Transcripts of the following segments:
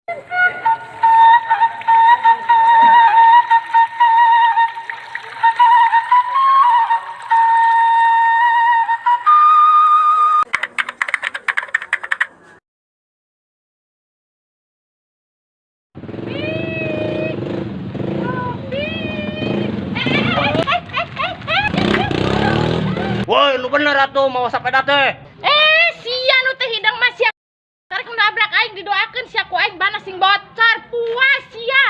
Woi, lu bener atuh mau sepeda teh. Eh, sia nu teh hidang mah sia. Karek nabrak aing didoakeun sia ku aing bana sing bocor, puas sia.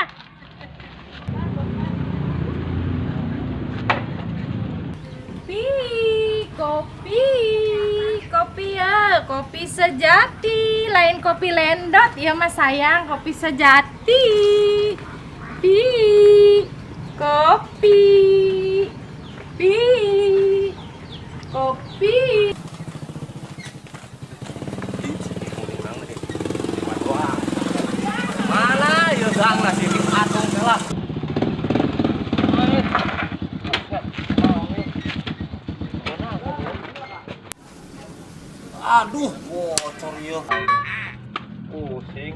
Kopi, kopi, kopi ya, kopi sejati, lain kopi lendot ya mas sayang, kopi sejati. Pi, kopi, pi, kopi. Mana ya gang nasi atung lah. Aduh, bocor ya. Pusing.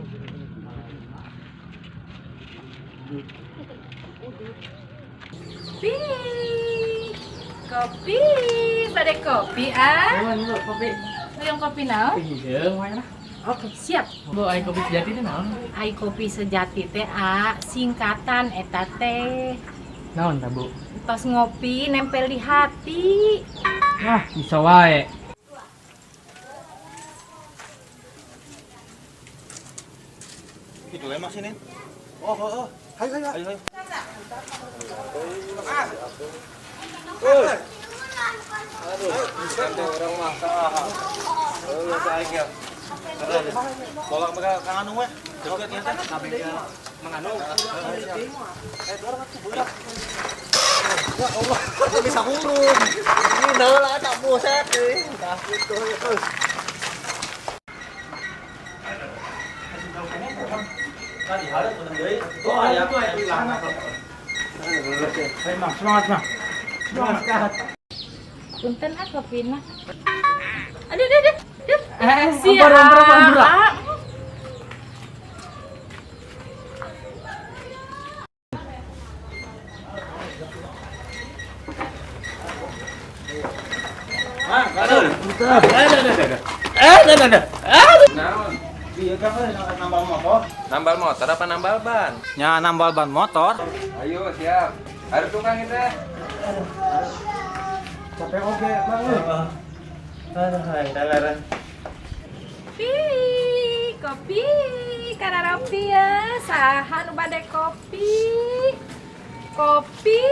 Kopi, kopi, pada kopi ah. Kopi. Yang kopi naon? Iya, mana? Oke, siap. Bu, ai kopi sejati teh naon? Ai kopi sejati teh a singkatan eta teh. Naon ta, Bu? Tos ngopi nempel di hati. Wah, bisa wae. Itu emang sini. Oh, oh, oh. Hayo, hayo. Hayo, hayo. Aduh, bisa orang mah. Oh, aing ya. Bawa ke Kang Anung we. Deket ya teh. Mang Anung. Eh, dorong atuh berat. Ya Allah, bisa hurung. Ini heula tak buset euy. Tah kitu euy. Tadi hareup menang deui. Oh, aya aya. Ayo, Mang, semangat, Mang. Semangat. Punten ah kopina. Aduh, aduh, aduh. Aduh. Eh, Si ampun, ampun, ampun, A. Mang, aduh. Eh, ada, ada. Naon? Iya, kan nambal motor. Nambal motor apa nambal ban? Ya, nambal ban motor. Ayo siap. Harus tukang itu. Capek oge, Mang. Aduh, aing talaran. Kopi, kopi, kararopi ya, saha nu bade kopi, kopi.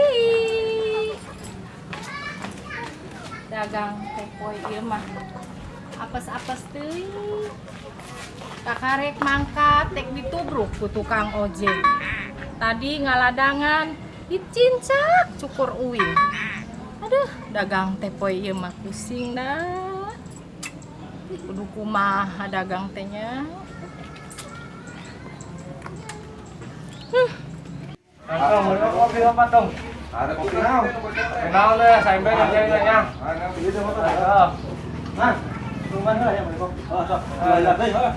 Dagang teh poe ieu mah apes-apes teuing. Kakarek mangkat tek ditubruk ku tukang ojek. Tadi ngaladangan dicincak cukur uing. Aduh, dagang teh poe ieu mah pusing dah. Kudu kumaha dagang tehnya. Kopi apa dong? Ada Kopi tukang naon? itu bocor. Kenal deh, saya ben nya. Iya, motor. Mas, rumah heula ya, beli kopi. Oh, sok.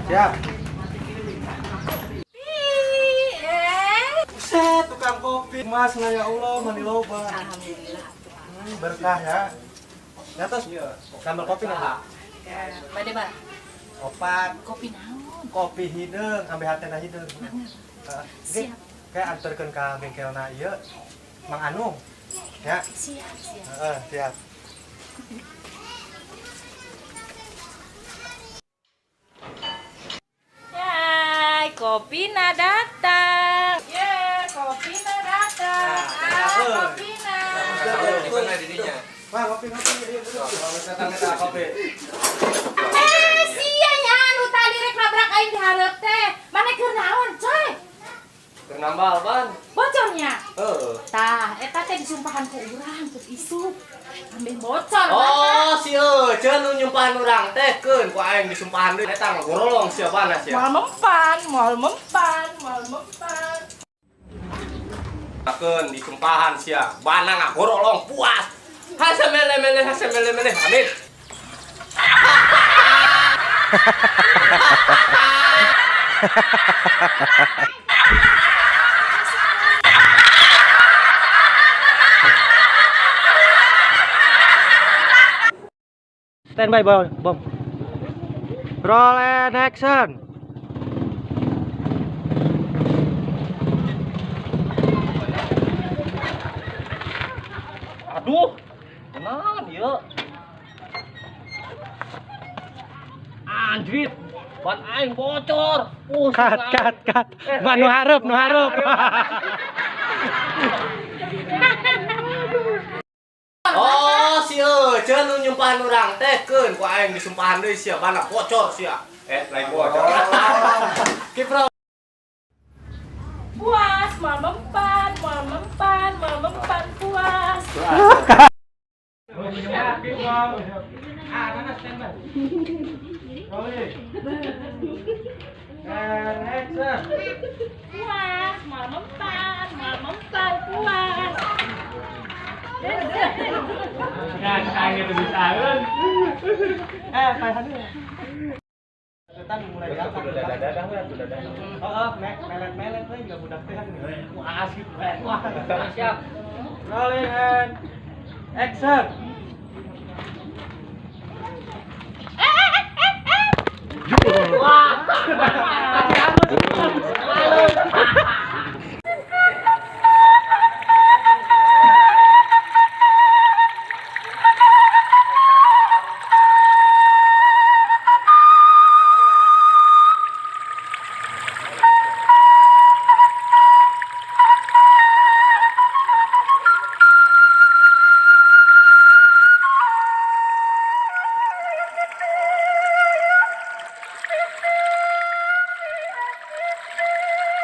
Siap. Buset, tukang kopi. Mas, ya Allah, mani loba. Alhamdulillah. Berkah ya. Ya terus, sambal kopi nggak? Bade ba? Opat, Kopi naon? kopi hideung, ambe hatena hideung. Heeh. Siap. Kayak anterkeun ka bengkelna ieu Mang Anung. Ya, Siap, siap. heeh, siap. Hai, kopina datang. Ye, kopina datang. Ah, kopina. Di mana dirinya? Wah, kopi kopi ieu dulu. Kopi. Eh, sia nya anu tadi rek nabrak aing di hareup teh. Mane keur naon, coy? Keur nambal ban. Bocornya. Heeh. Tah, eta teh disumpahan ku urang terus isuk. Ambeh bocor. Oh, si Ece nu nyumpahan urang teh keun ku aing disumpahan deui eta ngagorolong sia bana sia. Moal mempan, moal mempan, moal mempan. Keun disumpahan sia, bana ngagorolong puas. Hase mele mele hase mele mele. Amin. Stand by, bom. Roll and action. Aduh, tenang ya. Anjrit, ban aing bocor. Pusing Cut, aing. cut, cut. Ban nu hareup, nu hareup. Oh, si Ece nu nyumpahan urang teh keun ku aing disumpahan deui sia bana bocor sia. Lain bocor. Keep roll. Puas, mau mempan, mau mempan, mau mempan puas. Ah, Nana stand by. Rolling. And action. Puas, mau mempan, mau mempan puas. Ya, aing itu bisa alun. Paehan dulu. Setan mulai diangkat. Heeh, melet-melet we juga budak teh. Wah, asik we. Wah. Siap. Rolling and action. Eh.